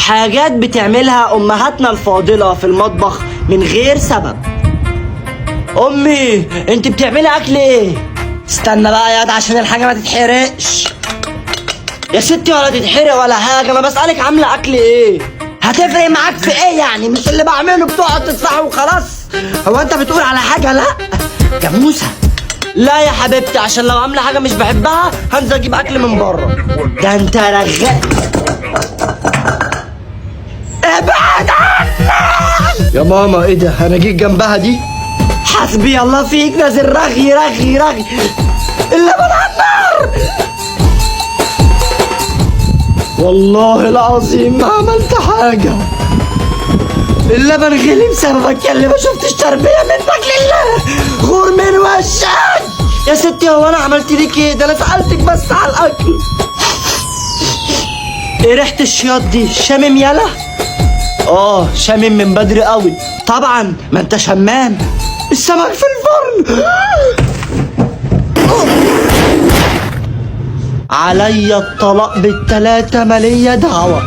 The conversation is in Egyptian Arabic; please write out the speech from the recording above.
حاجات بتعملها امهاتنا الفاضلة في المطبخ من غير سبب. امي انت بتعملي اكل ايه؟ استنى بقى يا عشان الحاجة ما تتحرقش. يا ستي ولا تتحرق ولا حاجة، انا بسألك عاملة اكل ايه؟ هتفرق معاك في ايه يعني؟ مش اللي بعمله بتقعد تدفعه وخلاص. هو انت بتقول على حاجة؟ لا جاموسة. لا يا حبيبتي، عشان لو عاملة حاجة مش بحبها هنزل اجيب اكل من بره. ده انت رغاء. ابعد عني يا ماما. ايه ده؟ انا جيت جنبها دي؟ حسبي الله فيك، نازل رغي رغي رغي. اللبن على النار. والله العظيم ما عملت حاجة، اللبن غلي بسببك يا اللي ما شفتش تربية منك لله. غور من وشك يا ستي. هو انا عملت لك ايه؟ ده انا سألتك بس على الاكل. ايه ريحة الشياط دي؟ شامم يالا؟ اه شامم من بدري قوي. طبعا ما انت شمام. السمك في الفرن. عليا الطلاق بالتلاتة مالية دعوة.